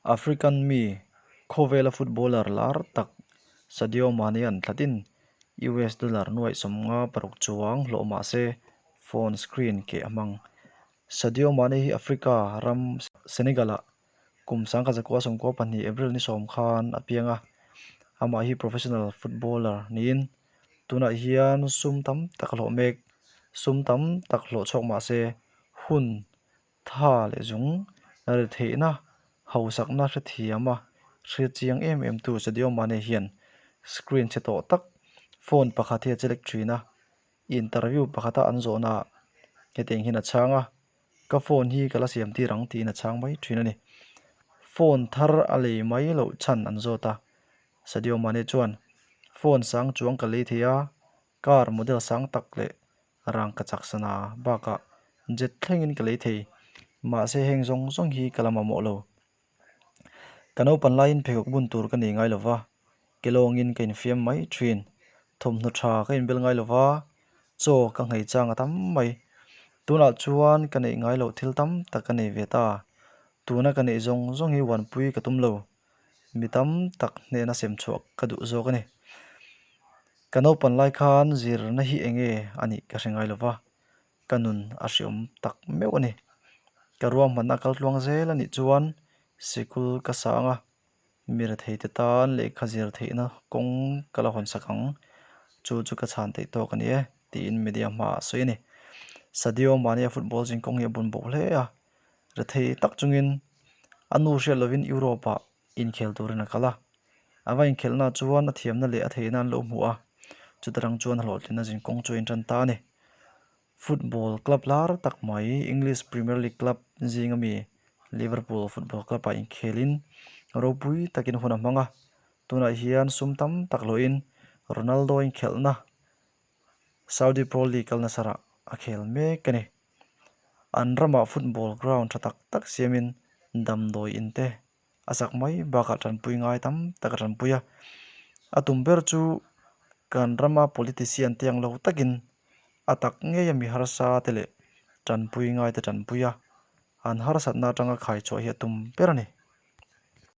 African mi khawvela footballer lar tak Sadio Mane-a'n thlatin US dollar nuaih 56 chuang hlawh mah se phone screen keh a hmang. Sadio Mane hi Africa ram Senegal-ah kum 1992 April ni 10 khan a piang a, amah hi professional footballer niin tunah hian sum tam tak a hlawh mek. Sum tam tak hlawh chhuak mah se hun Tha leh zung retheihna hausakna hrethiama hriat chiang em em tu Sadio Mane hian screen chhe tawh tak phone pakhat hi a chelek thin a, interview pakhata an zawhnaah hetiang hian a chhang a, ka phone hi ka la siam tir ang tiin a chhang mai thin a ni. Phone thar a lei mai loh chhan an zawt a, Sadio Mane chuan phone sang chuang ka lei thei a, car model sang tak leh rangka chak sana bakah jet thlengin ka lei thei. Mahse heng zawng zawng hi ka la mamawh lo. Ka naupan laiin pheikhawk bun tur ka nei ngai lo va, ke lawngin ka infiam mai thin. Thawmhnaw tha ka inbel ngai lo va, chaw ka nghei chang a tam mai. Tunah chuan ka neih ngai loh thil tam tak ka nei ve ta. Tuna ka neih zawng zawng hi uanpui ka tum lo. Mi tam tak hnena sem chhuah ka duh zawk a ni. Ka naupan lai khan zirna hi eng nge a nih ka hre ngai lo va, ka nun a hreawm tak meuh a ni. Ka ruahmanna kal tluang zel a nih chuan sikul ka sang a, mi retheite tan lehkha zir theihna kawng ka la hawnsak ang, chu chu ka chhan theih tawk a ni e, tiin media hmaah a sawi a ni. Sadio Mane-a football zinkawng hi a bun bawk hle a, rethei tak chungin a nu hriat lovin Europe-ah inkhel turin a kal a, a va inkhelhna chuan a thiamna leh a theihna an lo hmu a, chuta rang chuan a hlawhtlinna zinkawng chu a intan ta a ni. Football club lar tak mai English Premier League club zinga mi Liverpool Football Club ah inkhelin ropui takin hun a hmang a, tunah hian sum tam tak hlawhin Ronaldo inkhelhna Saudi Pro League Al Nassr ah a khel mek a ni. An ramah football ground tha tak tak siamin damdawi in te a sak mai bakah tanpui ngai tam tak a tanpui a. A tum ber chu kan rama politician te ang lo takin a tak ngeia mi harsa te leh tanpui ngai te tanpui a, an harsatna atanga khaichhuah hi a tum ber a ni.